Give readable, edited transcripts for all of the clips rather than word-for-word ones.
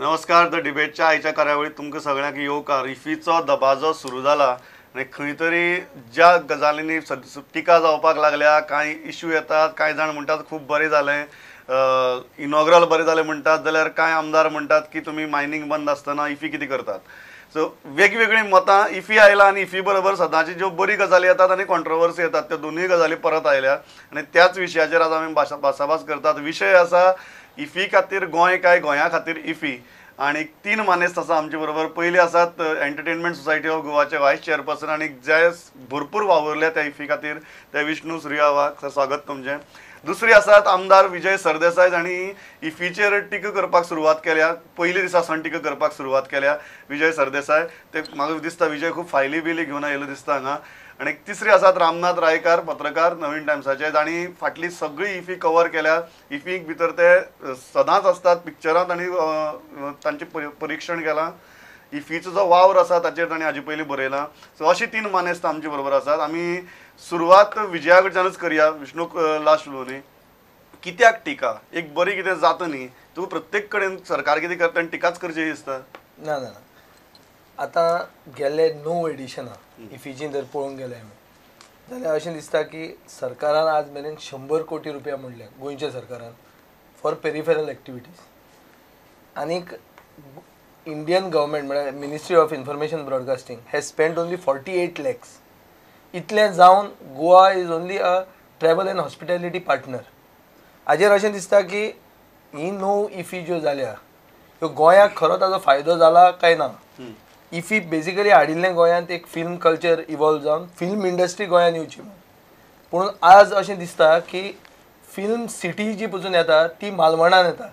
नमस्कार, the डिबेटच्या आयच्या कार्यावळीत तुमकां सगळ्यांक येवकार. इफीचो दबाजो सुरू जाला आनी खंय तरी ज्या गजालींनी टिका जावपाक लागल्या, कांय इश्यू येतात, कांय जाण म्हणटात खूब बरें जालें, इनॉग्रल बरें जालें म्हणटात, जाल्यार कांय आमदार म्हणटात की तुमी मायनींग बंद आसतना इफी कितें करतात. सो वेगवेगळीं मतां इफी आयला आनी इफी बरोबर सदांची ज्यो बरी गजाली येतात आनी कॉन्ट्रोवर्सी येतात त्यो दोनूय गजाली परत आयल्या आनी त्याच विशयाचेर आज आमी भासाभास करतात. विशय आसा इफी खातीर गोंय काय गोंया खातीर इफी. आनी तीन मानेस्त आसा आमचे बरोबर. पयली आसात एंटरटेनमेंट सोसायटी ऑफ गोवाचे वायस चेअरपर्सन आनी जे भरपूर वावुरले त्या इफी खातीर ते विष्णू सुर्या वाघ, सर स्वागत तुमचें. दुसरी आसात आमदार विजय सरदेसाय जांणी इफीचेर टिका करपाक सुरवात केल्या, पयली दिसा सावन टिका करपाक सुरवात केल्या विजय सरदेसाय. ते म्हाका दिसता विजय खूब फायली बिली घेवन आयिल्लो दिसता हांगा. आनी तिसरी आसात रामनाथ रायकार, पत्रकार नवीन टायम्साचे, जांणी फाटली सगळी इफी कवर केल्या. इफीक भितर ते सदांच आसतात पिक्चरांत आनी तांचें परिक्षण केलां. इफीचो जो वावर आसा ताचेर तांणी हाजे पयलीं बरयलां. सो अशी तीन मानेस्त आमचे बरोबर आसात. आमी सुरवात विजया कडच्यानूच करया. विष्णूक लास्ट उलोवनी, कित्याक टिका? एक बरी कितें जाता न्ही, तूं प्रत्येक कडेन सरकार कितें करता आनी टिकाच करची दिसता. ना ना ना, आतां गेल्ले 9 एडिशनां इफीची जर पळोवंक गेले आमी जाल्यार अशें दिसता की सरकारान आज मेरेन 100 कोटी रुपया म्हणले गोंयच्या सरकारान फॉर पेरिफेरल एक्टिविटीज. आनीक इंडियन गव्हर्मेंट म्हळ्यार ministry of information broadcasting has spend only 48 lakhs. इतलें जावन Goa is only a travel and hospitality partner. हाजेर अशें दिसता की ही 9 इफी ज्यो जाल्या ह्यो गोंयाक खरो ताजो फायदो जाला काय ना. इफी बेजिकली हाडिल्लें गोंयांत एक फिल्म कल्चर इवॉल्व जावन फिल्म इंडस्ट्री गोंयांत येवची म्हणून. पूण आज अशें दिसता की फिल्म सिटी जी पसून येता ती मालवणान येता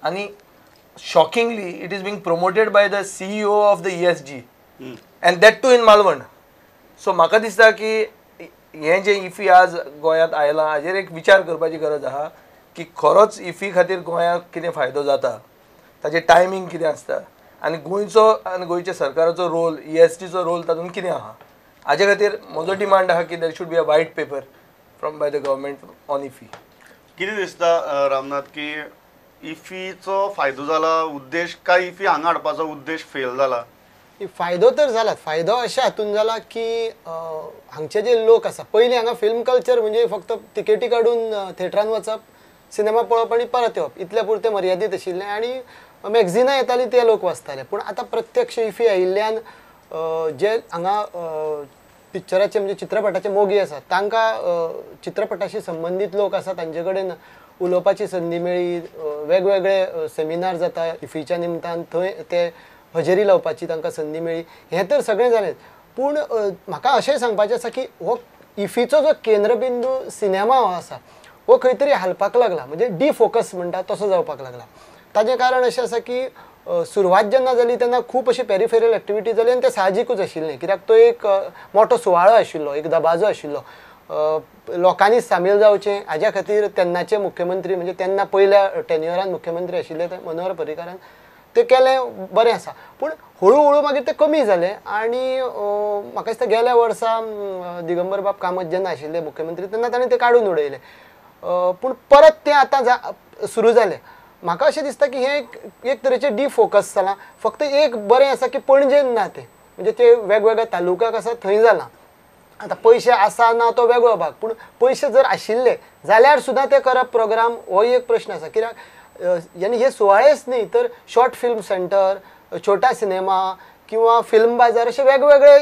आनी shockingly it is being promoted by the CEO of the ESG and that too in Malvan. So म्हाका दिसता की हें जें इफी आज गोंयांत आयलां हाजेर एक विचार करपाची गरज आहा की खरोच इफी खातीर गोंयाक कितें फायदो जाता, ताजें टायमींग कितें आसता आनी गोंयचो आनी गोंयच्या सरकाराचो रोल, ESGचो रोल तातूंत कितें आहा. हाजे खातीर म्हजो डिमांड आहा की there should be a white paper from by the government on IFFI. कितें दिसता रामनाथ की इफीचो फायदो जाला उद्देश काय इफी हांगा हाडपाचो उद्देश फेल जाला? फायदो तर जालाच. फायदो अशा हातून जाला की हांगचे जे लोक आसा, पयलीं हांगा फिल्म कल्चर म्हणजे फक्त तिकेटी काडून थिएटरान वचप, सिनेमा पळोवप आनी परत येवप इतल्या पुरतें मर्यादीत आशिल्लें आनी मॅगझिनां येतालीं ते लोक वाचताले. पूण आतां प्रत्यक्ष इफी आयिल्ल्यान जे हांगा पिक्चराचे म्हणजे चित्रपटाचे मोगी आसात तांकां चित्रपटाशी संबंदीत लोक आसा तांचे कडेन उलोवपाची संदी मेळ्ळी. वेगवेगळे सेमिनार जाता इफीच्या निमतान, थंय ते हजेरी लावपाची तांकां संदी मेळ्ळी. हें तर सगळें जालें. पूण म्हाका अशेंय सांगपाचें आसा की हो इफीचो जो केंद्रबिंदू सिनेमा हो आसा हो खंय तरी हालपाक लागला, म्हणजे डिफोकस म्हणटा तसो जावपाक लागला. ताजें कारण अशें आसा की सुरवात जेन्ना जाली तेन्ना खूब अशी पेरिफेरल एक्टिविटी जाली आनी तें साहजिकूच आशिल्लें, कित्याक तो एक मोठो सुवाळो आशिल्लो, एक दबाजो आशिल्लो, लोकांनी सामील जावचें हाज्या खातीर तेन्नाचे मुख्यमंत्री म्हणजे तेन्ना पयल्या टेन्युअरान मुख्यमंत्री आशिल्ले ते मनोहर पर्रीकारान ते केलें, बरें आसा. पूण हळू हळू मागीर तें कमी जालें आनी म्हाका दिसता गेल्या वर्सा दिगंबर बाब कामत जेन्ना आशिल्ले मुख्यमंत्री तेन्ना ताणें तें काडून उडयलें. पूण परत तें आतां सुरू जालें. म्हाका अशें दिसता की हें एक तरेचें डिफोकस जालां. फक्त एक बरें आसा की पणजेन ना तें, म्हणजे ते वेगवेगळ्या तालुक्याक आसा थंय जालां. आतां पयशे आसा ना तो वेगळो भाग, पूण पयशे जर आशिल्ले जाल्यार सुद्दां ते करप प्रोग्राम हो एक प्रश्न आसा. कित्याक यानी हे सुवाळेच न्ही तर शॉर्ट फिल्म सेंटर, छोटा सिनेमा किंवा फिल्म बाजार अशे वेगवेगळे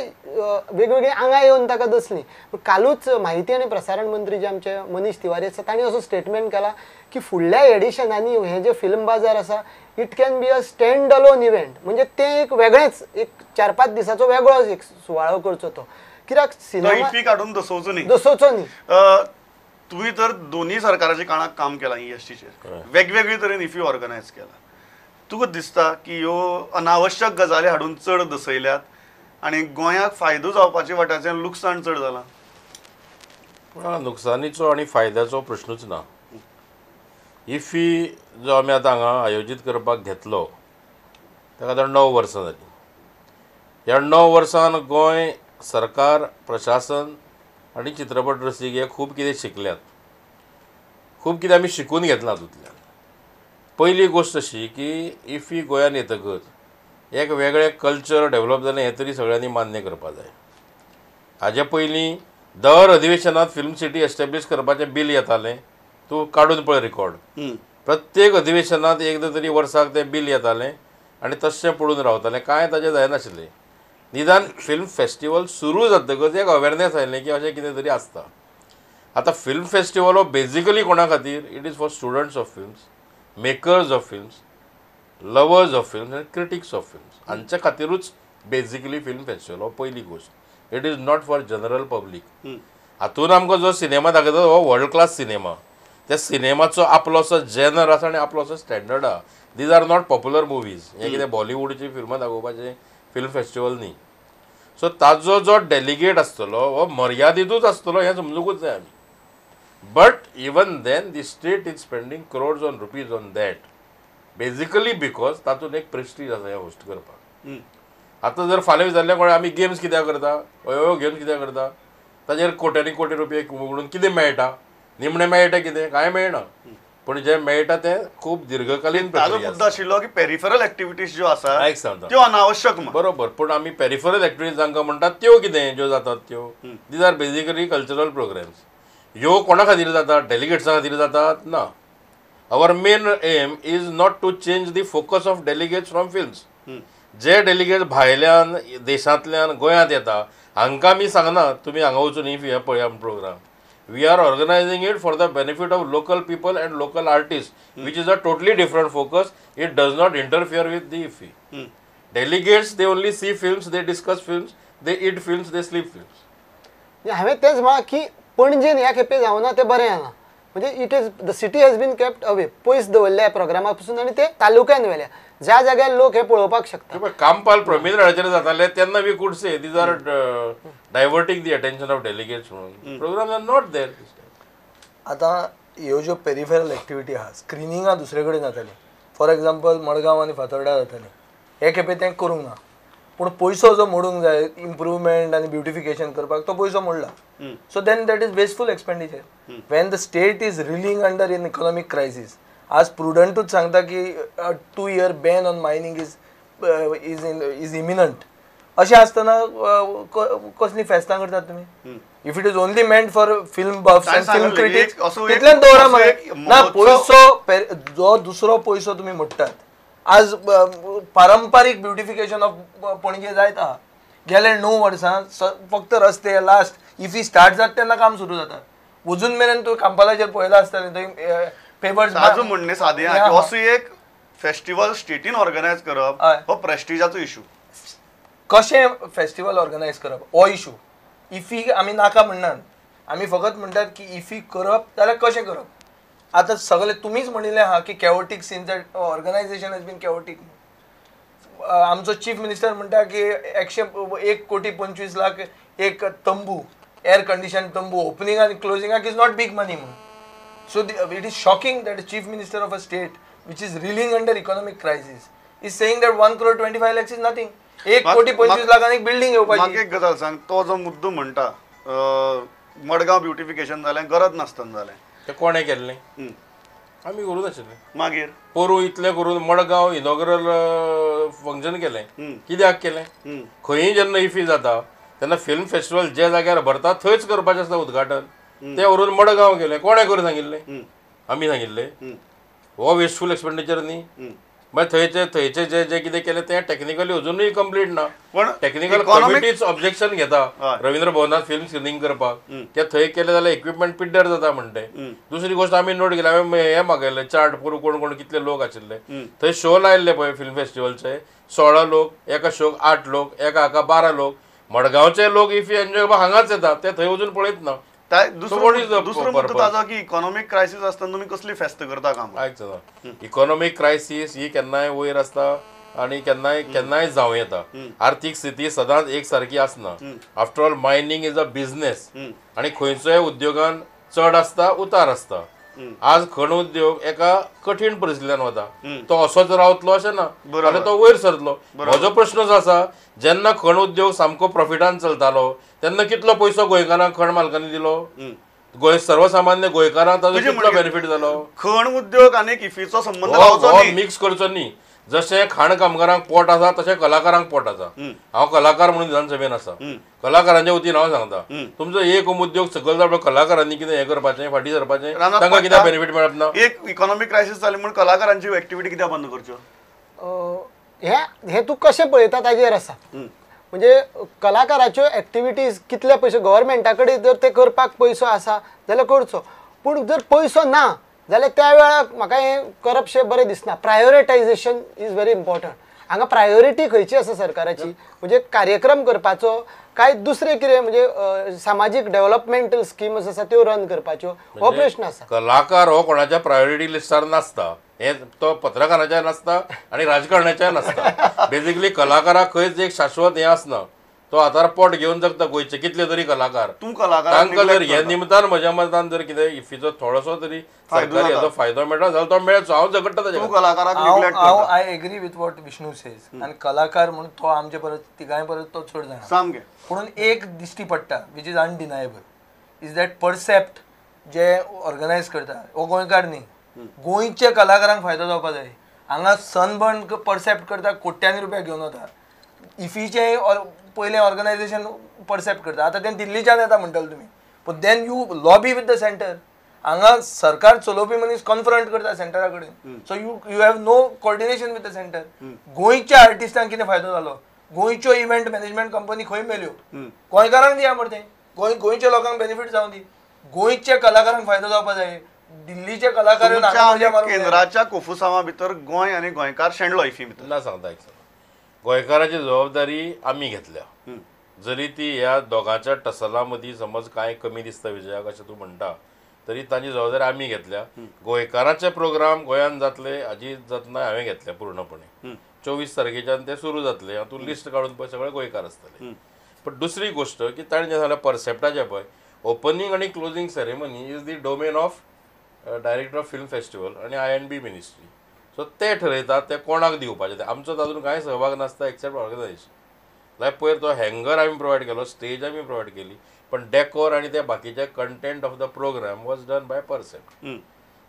वेगवेगळी आंगां येवन ताका दसली. कालूच म्हायती आनी प्रसारण मंत्री जे आमचे मनीष तिवारी आसा तांणी असो स्टेटमेंट केला की फुडल्या एडिशनांनी हे जे फिल्म बाजार आसा it can be a stand alone event, म्हणजे तें एक वेगळेंच एक 4-5 दिसाचो वेगळो एक सुवाळो करचो तो, कित्याक सिनेमा इफी काडून दसोवचो न्ही, दसोवचो न्ही. तुवें तर दोनूय सरकाराच्या काळांत काम केलां ESGचेर, वेगवेगळे तरेन इफी ऑर्गनायज केला. तुका दिसता की ह्यो अनावश्यक गजाली हाडून चड दसयल्यात आनी गोंयाक फायदो जावपाचे वाट्याचें लुकसाण चड जालां? पूण लुकसाणीचो आनी फायद्याचो प्रश्नूच ना. इफी जो आमी आतां हांगा आयोजीत करपाक घेतलो ताका आतां 9 वर्सां जालीं. ह्या 9 वर्सान गोंय सरकार, प्रशासन आनी चित्रपट रसीक हे खूब कितें शिकल्यात, खूब कितें आमी शिकून घेतलां तातूंतल्यान. पयली गोश्ट अशी की इफ्फी गोंयान येतकच एक वेगळें कल्चर डेवलप जालें हें तरी सगळ्यांनी मान्य करपा जाय. हाजे पयलीं दर अधिवेशनात फिल्म सिटी एस्टेब्लीश करपाचें बील येतालें, तूं काडून पळय रिकॉर्ड. प्रत्येक अधिवेशनात एकदां तरी वर्साक तें बील येतालें आनी तशें पडून रावतालें, कांय ताजें जायनाशिल्लें. निदान फिल्म फेस्टिवल सुरू जातकच एक अवेरनेस आयलें की अशें कितें तरी आसता. आतां फिल्म फेस्टिवल हो बेजिकली कोणा खातीर? It is for students of films, makers of films, lovers of films आनी क्रिटिक्स ऑफ फिल्म्स. हांचे खातीरूच बेजिकली फिल्म फेस्टिवल हो पयली गोश्ट. It is not for general public. हातून आमकां जो सिनेमा दाखयता हो वर्ल्ड क्लास सिनेमा. त्या सिनेमाचो आपलो असो जेनर आसा आनी आपलो असो स्टँडर्ड आसा. These are not popular movies. हें कितें बॉलिवूडची फिल्मां दाखोवपाचें फिल्म फेस्टिवल न्ही. सो ताजो जो डेलिगेट आसतलो हो मर्यादितूच आसतलो हें समजुकूच जाय आमी. But even then the state is spending crores on rupees on that basically because तातूंत एक प्रेस्टीज आसा हें होस्ट करपाक. आतां जर फाल्यां विचारलें कोणें आमी गेम्स कित्याक करता, हय गेम्स कित्याक करता, ताजेर कोट्यांनी कोटी रुपये उगडून कितें मेळटा? निमणें मेळटा कितें? कांय मेळना. पूण जें मेळटा तें खूब दीर्घकालीन ताजो मुद्दो आशिल्लो की पेरिफेरल एक्टिविटीज ज्यो आसा त्यो अनावश्यक. बरोबर. पूण आमी पेरिफेरल एक्टिविटीज जांकां म्हणटात त्यो कितें ज्यो जातात त्यो these are basically cultural programmes. ह्यो कोणा खातीर जातात? डेलिगेट्सां खातीर जातात ना. Our main aim is not to change the focus of delegates from films. J delegates भायल्यान देशांतल्यान गोंयांत येता हांकां आमी सांगना तुमी हांगा वचून ही हें पळया programme. We are organizing it for the benefit of local people and local artists, which is a totally different focus. It does not interfere with the IFFI. Delegates, they only see films, they discuss films, they eat films, they sleep films. हांवें तेंच म्हळां की पणजेन ह्या खेपे जावना तें बरें जालां. म्हणजे it is the city has been kept away, पयस दवरल्या प्रोग्रामा पसून आनी ते तालुक्यान व्हेल्या ज्या जाग्यार लोक हे पळोवपाक शकता. कामपाल प्रमिंद्राचेर जाताले तेन्ना we could say these are diverting the attention of delegates म्हणून. Programmes are not there. आतां ह्यो ज्यो पेरिफेरल एक्टिविटी आहा, स्क्रिनिंगां दुसरे कडेन जातालीं. फॉर एग्जाम्पल मडगांव आनी फातोर्डा जातालीं. हे खेपे तें करूंक ना, पूण पयसो जो मोडूंक जाय इम्प्रूवमेंट आनी ब्युटिफिकेशन करपाक तो पयसो मोडला. So then that is wasteful expenditure. When the state is reeling under in economic crisis, आज प्रुडंटूच सांगता की 2 year ban on mining is is in is imminent. अशें आसतना कसलीं फेस्तां करतात तुमी? If it is only meant for film buffs and film critics तितल्यान दवरा मरे ना. पयसो जो दुसरो पयसो तुमी मोडटात. आज पारंपारीक ब्युटिफिकेशन ऑफ पणजे जायत आहा. गेले 9 वर्सां फक्त रस्ते लास्ट इफी स्टार्ट जाता तेन्ना काम सुरू जाता. अजून मेरेन तूं कांपालाचेर पळयलां आसतलें थंय पेपर्स. ताजो म्हणणें सादें आहा की असो एक फेस्टिवल स्टेटीन ऑर्गनायज करप हो प्रेस्टिजाचो इशू. कशें फेस्टिवल ऑर्गनायज करप हो इशू. इफी आमी नाका म्हणनात, आमी फकत म्हणटात की इफी करप जाल्यार कशें करप. आतां सगळे तुमीच म्हणिल्लें आहा की chaotic since organisation has been chaotic. आमचो चीफ मिनिस्टर म्हणटा की 1,25,00,000 एक तंबू, एअर कंडिशन तंबू ओपनिंग आनी क्लोजिंगाक is not big money म्हणून. So it is shocking that chief minister of a state which is reeling under economic crisis is saying that 1,25,00,000 is nothing. 1,25,00,000 एक building येवपाची. म्हाका एक गजाल सांग, तो जो मुद्दो म्हणटा मडगांव ब्युटिफिकेशन जालें गरज नासतना जालें, तें कोणें केल्लें? आमी करूं नाशिल्लें. मागीर पोरूं इतलें करून मडगांव इनॉग्रल फंक्शन केलें, कित्याक केलें? खंयी जेन्ना इफी जाता तेन्ना फिल्म फेस्टिवल ज्या जाग्यार भरता थंयच करपाचें आसता उद्घाटन. तें व्हरून मडगांव केलें. कोणें करूं सांगिल्लें? आमी सांगिल्लें. हो वेस्टफूल एक्सपेंडिचर न्ही. मागीर थंयचे थंयचे जे जे कितें केलें तें टॅक्निकली अजुनूय कंप्लीट ना. पण टॅक्निकल कमिटीच ऑब्जेक्शन घेता रवींद्र भवनात फिल्म स्क्रिनींग करपाक, ते थंय केलें जाल्यार इक्विपमेंट पिड्ड्यार जाता म्हणटे. दुसरी गोश्ट आमी नोट केली, हांवें हें मागयलें चार्ट पोरूं कोण कोण कितले लोक आशिल्ले थंय. शो लायल्ले पळय फिल्म फेस्टिवलचे 16 लोक, एका शोक 8 लोक, एका हाका 12 लोक. मडगांवचे लोक if enjoy करपाक हांगाच येता, ते थंय वचून पळयत ना. दुसरो मुद्दो ताजो की इकॉनॉमीक क्रायसीस आसतना तुमी कसली फेस्त करता काम? आयक, इकॉनॉमीक क्रायसीस ही केन्नाय वयर आसता आनी केन्नाय केन्नाय जावं येता. आर्थीक स्थिती सदांच एक सारकी आसना. After all mining is a business आनी खंयचोय उद्योगान चड आसता उतार आसता. आज खण उद्योग एका कठीण परिस्थितींतल्यान वता, तो असोच रावतलो अशें ना, आनी तो वयर सरतलो. म्हजो प्रश्न जो आसा, जेन्ना खण उद्योग सामको प्रॉफिटान चलतालो तेन्ना कितलो पयसो गोंयकारांक खण मालकांनी दिलो? गोंय सर्वसामान्य गोंयकारांक ताजो कितलो बेनिफीट जालो? खण उद्योग आनी इफ्फीचो संबंध लावचो मिक्स करचो न्ही. जशें खाण कामगारांक पोट आसा तशें कलाकारांक पोट आसा. हांव कलाकार म्हणून विधानसभेन आसा, कलाकारांच्या वतीन हांव सांगता तुमचो एक उद्योग सकयल जावपा कलाकारांनी कितें हें करपाचें, फाटीं सरपाचें, तांकां कितें बेनिफीट मेळप ना. एक इकॉनॉमीक क्रायसीस जाली म्हूण कलाकारांची एक्टिविटी कित्याक बंद करच्यो? हें तूं कशें पळयता ताजेर आसा. म्हणजे कलाकाराच्यो एक्टिविटीज कितले पयशे गव्हर्मेंटा कडेन जर ते करपाक पयसो आसा जाल्यार करचो, पूण जर पयसो ना जाल्यार त्या वेळार म्हाका हें करपशें बरें दिसना. प्रायोरिटायजेशन is very important. हांगा प्रायोरिटी खंयची आसा सरकाराची, म्हणजे कार्यक्रम करपाचो काय दुसरें कितें, म्हणजे सामाजीक डेव्हलपमेंटल स्किम्स आसा त्यो रन करपाच्यो, हो प्रश्न आसा. कलाकार हो कोणाच्या प्रायोरिटी लिस्टार नासता, हे तो पत्रकाराच्या नासता आनी राजकारणाच्या नासता. बेसिकली कलाकाराक खंयच एक शाश्वत हें आसना, तो हातार पोट घेवन जगता. गोंयचे कितले तरी कलाकार तूं कलाकार तांकां जर हे निमतान म्हज्या मतान जर कितें इफ्फीचो थोडोसो तरी सरकारी हाचो फायदो मेळटा जाल्यार तो मेळचो. हांव झगडटा ताजेर. हांव I agree with what Vishnu says. आनी कलाकार म्हणून तो आमचे परस तिगांय परस तो चड जाणा सामकें. पूण एक दिश्टी पडटा which is undeniable is that Percept J organise करता हो गोंयकार न्ही, गोंयच्या कलाकारांक फायदो जावपा जाय. हांगा सनबर्न परसेप्ट करता, कोट्यांनी रुपया घेवन वता. इफीचें पयलें ऑर्गनायजेशन परसेप्ट करता, आतां तें दिल्लीच्यान येता म्हणटले तुमी, पूण then you lobby with the centre. हांगा सरकार चलोवपी मनीस कन्फ्रंट करता सेंटरा कडेन, so you you have no coordination with the centre. गोंयच्या आर्टिस्टांक कितें फायदो जालो? गोंयच्यो इव्हेंट मॅनेजमेंट कंपनी खंय मेल्यो? गोंयकारांक दिया मरे तें, गोंयच्या लोकांक बेनिफीट जावं दी, गोंयच्या कलाकारांक फायदो जावपा जाय. दिल्लीचे कलाकार केंद्राच्या कोफुसांवा भितर गोंय आनी गोंयकार शेणलो इफ्फी भितर. ना सांगता एक सांग, गोंयकाराची जबाबदारी आमी घेतल्या. जरी ती ह्या दोगांच्या टसला मदीं समज कांय कमी दिसता विजयाक अशें तूं म्हणटा, तरी तांची जबाबदारी आमी घेतल्या. गोंयकारांचे प्रोग्राम गोंयांत जातले हाजी जतनाय हांवें घेतल्या पूर्णपणे. 24 तारखेच्यान ते सुरू जातले, हातूंत लिस्ट काडून पळय सगळे गोंयकार आसतले. पण दुसरी गोश्ट की ताणें जें सांगलें परसेप्टाचें पळय, ओपनींग आनी closing ceremony is the domain of director of film festival आनी I&B ministry. सो ते ठरयतात ते कोणाक दिवपाचे ते, आमचो तातूंत कांय सहभाग नासता एक्सेप्ट ऑर्गनायजेशन. लायक पयर तो हँगर आमी प्रोवायड केलो, स्टेज आमी प्रोवायड केली, पण डेकोर आनी ते बाकीचे content of the programme was done by Percept.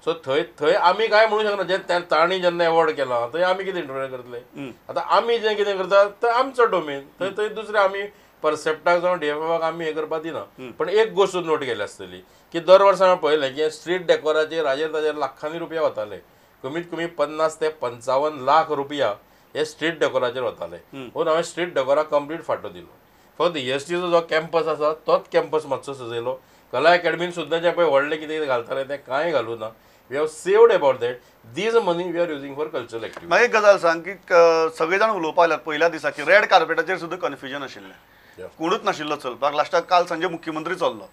So थंय थंय आमी कांय म्हणू शकना. जे तांणी जेन्ना एवॉर्ड केला थंय आमी कितें इंटरव्यू करतले? आतां आमी जें कितें करता थंय आमचो डोमेन, थंय थंय दुसरें आमी परसेप्टाक जावं DFFाक आमी हें करपाक दिना. पण एक गोश्ट नोट केली आसतली की दर वर्सा हांवें पळयलें की स्ट्रीट डेकोराचेर हाजेर ताजेर लाखांनी रुपया वताले, कमीत कमी 50 ते 55 लाख रुपया हे स्ट्रीट डेकोराचेर वताले. म्हणून हांवें स्ट्रीट डेकोराक कंप्लीट फाटो दिलो. फक्त ESTचो जो कॅम्पस आसा तोच कॅम्पस मातसो सजयलो. कला एकेडमीन सुद्दां जें पळय व्हडलें कितें कितें घालतालें तें कांय घालूं ना. We have saved about that. These money we are using for cultural activity. मागीर एक गजाल सांग की सगळे जाण उलोवपाक लागले पयल्या दिसा की रेड कार्पेटाचेर सुद्दां कन्फ्युजन आशिल्लें, कोणूच नाशिल्लो चलपाक. लास्टाक काल सांजे मुख्यमंत्री चल्लो.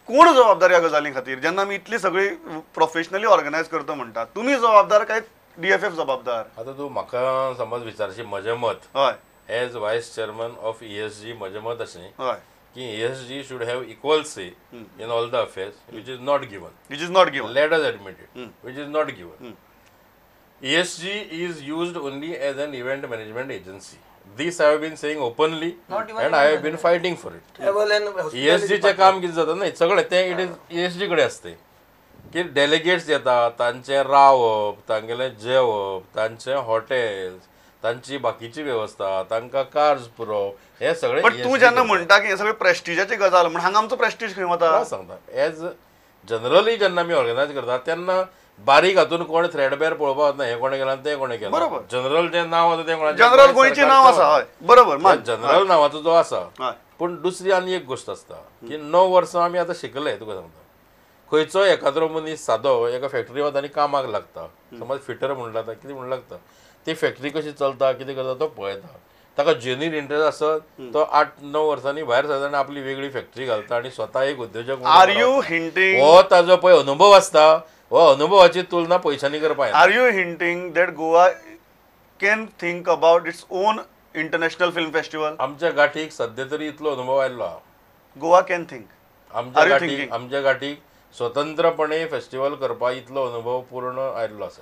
कोण जबाबदार ह्या गजाली खातीर जेन्ना आमी इतली सगळी प्रोफेशनली ऑर्गनायज करता म्हणटा, तुमी जबाबदार काय DFF जबाबदार? आतां तूं म्हाका समज विचारशी म्हजें मत, हय, as vice chairman of ESG म्हजें मत अशें हय की ESG should have equal say in all the affairs which is not given. Which is not given. Let us admit it. Which is not given. ESG is used only as an event management agency. This I have been saying openly and I have been fighting for it. ESG चे काम कितें जाता न्हय सगळें तें it is ESG कडेन आसता की डेलिगेट्स येता तांचें रावप, तांगेलें जेवप, तांचें हॉटेल्स, तांची बाकीची वेवस्था, तांकां कार्स पुरोवप, हे सगळें. पण तूं जेन्ना म्हणटा की हे सगळें प्रेस्टिजाची गजाल म्हण हांगा आमचो प्रेस्टीज खंय वता? सांगता एज जनरली जेन्ना आमी ऑर्गनायज करता तेन्ना बारीक हातून कोण थ्रेडबेर पळोवपाक वतना हें कोणें केलां तें कोणें केलां, बरोबर. जनरल जें नांव आसा तें कोणाचें, जनरल गोंयचें नांव आसा, हय बरोबर, जनरल नांवाचो जो आसा. पूण दुसरी आनी एक गोश्ट आसता की 9 वर्सां आमी आतां शिकले, तुका सांगता खंयचोय एकाद्रो मनीस सादो एका फॅक्टरी वता आनी कामाक लागता, समज फिटर म्हूण लागता, कितें म्हूण लागता, ती फॅक्टरी कशी चलता कितें करता तो पळयता, ताका जेन्युइन इंट्रस्ट आसत तो 8-9 वर्सांनी भायर सरता आनी आपली वेगळी फॅक्टरी घालता आनी स्वता एक उद्योजक. Are you hinting? हो ताजो पळय अनुभव आसता, हो अनुभवाची तुलना पयशांनी करपाक. Are you hinting that Goa can think about its own international film festival? आमच्या गाठीक सद्या तरी इतलो अनुभव आयिल्लो आहा. Goa can think. आमच्या गाठीक स्वतंत्रपणे फेस्टिवल करपा इतलो अनुभव पूर्ण आयिल्लो आसा.